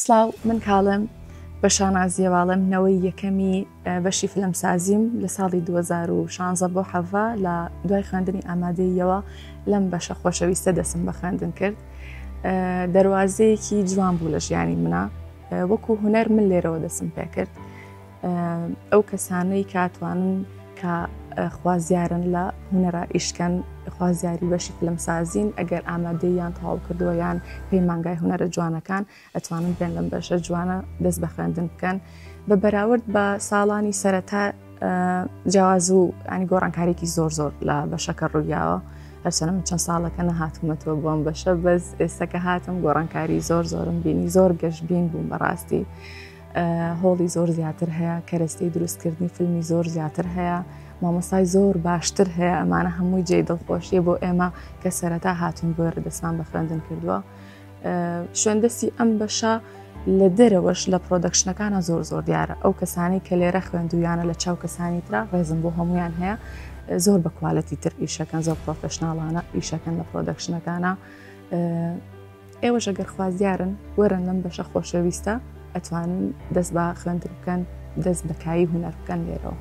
سڵاو، من کاڵێم، بە شانازییەوە ئەڵێم نەوەی یەکەمی بەشی فیلمسازیم لە ساڵی 2016 بۆ حەڤە لە دوای خوێندنی ئامادەییەوە لەم بەشە خۆشەویستە دەسم بە خوێندن کرد. دەروازەیەکی جوان بوو لە ژیانی منە وەکو هونەر من لێرەوە دەسم پێکرد. ئەو کەسانەی کاتوانن کە خوازیارن لە هونەرا ئیشکەن خوازیاری بەشی فیلمسازین ئەگەر ئامادەیان تەواو کردووە یان پەیمانگای هونەرە جوانەکان ئەتوانن بێن لەم بەشە جوانە دەست بە خوێندن بکەن بە بەراورد بە ساڵانی سەرەتا جیاواز و ینی گۆڕانکارێکی زۆر زۆر لە بەشەکە ڕوویاوە هەرچەنە من چەند ساڵەکە نەهاتوومەتەوە بۆم بەشە بەس ئێستا کە هاتم گۆڕانکاری زۆر زۆرم بینی زۆر گەشتبین بووم بەڕاستی هۆڵی زۆر زیاتر هەیە کەرەستەی دروستکردنی فیلمی زۆر زیاتر هەیە مامۆستای زۆر باشتر هەیە ئەمانە هەمووی جێی دڵخۆشیە بۆ ئێمە کە سەرەتا هاتون بۆێرە دەستمان بە خوێندن کردووە شوێن دەستی ئەم بەشە لە دەرەوەش لە production ەکانە زۆر زۆر دیارە ئەو کەسانی کە لێرە خوێندویانە لە چاو کەسانی ترا ڕێزم بۆ هەمویان هەیە زۆر بە quality تر ئیشەکەن زۆر professional انە ئیشەکەن لە production ەکانە ئێوەش ئەگەر خوازیارن وەرن لەم بەشە خۆشەویستە ئەتوانن دەست بە خوێندن بکەن دەست بە کاری هونەر بکەن لێرەوە.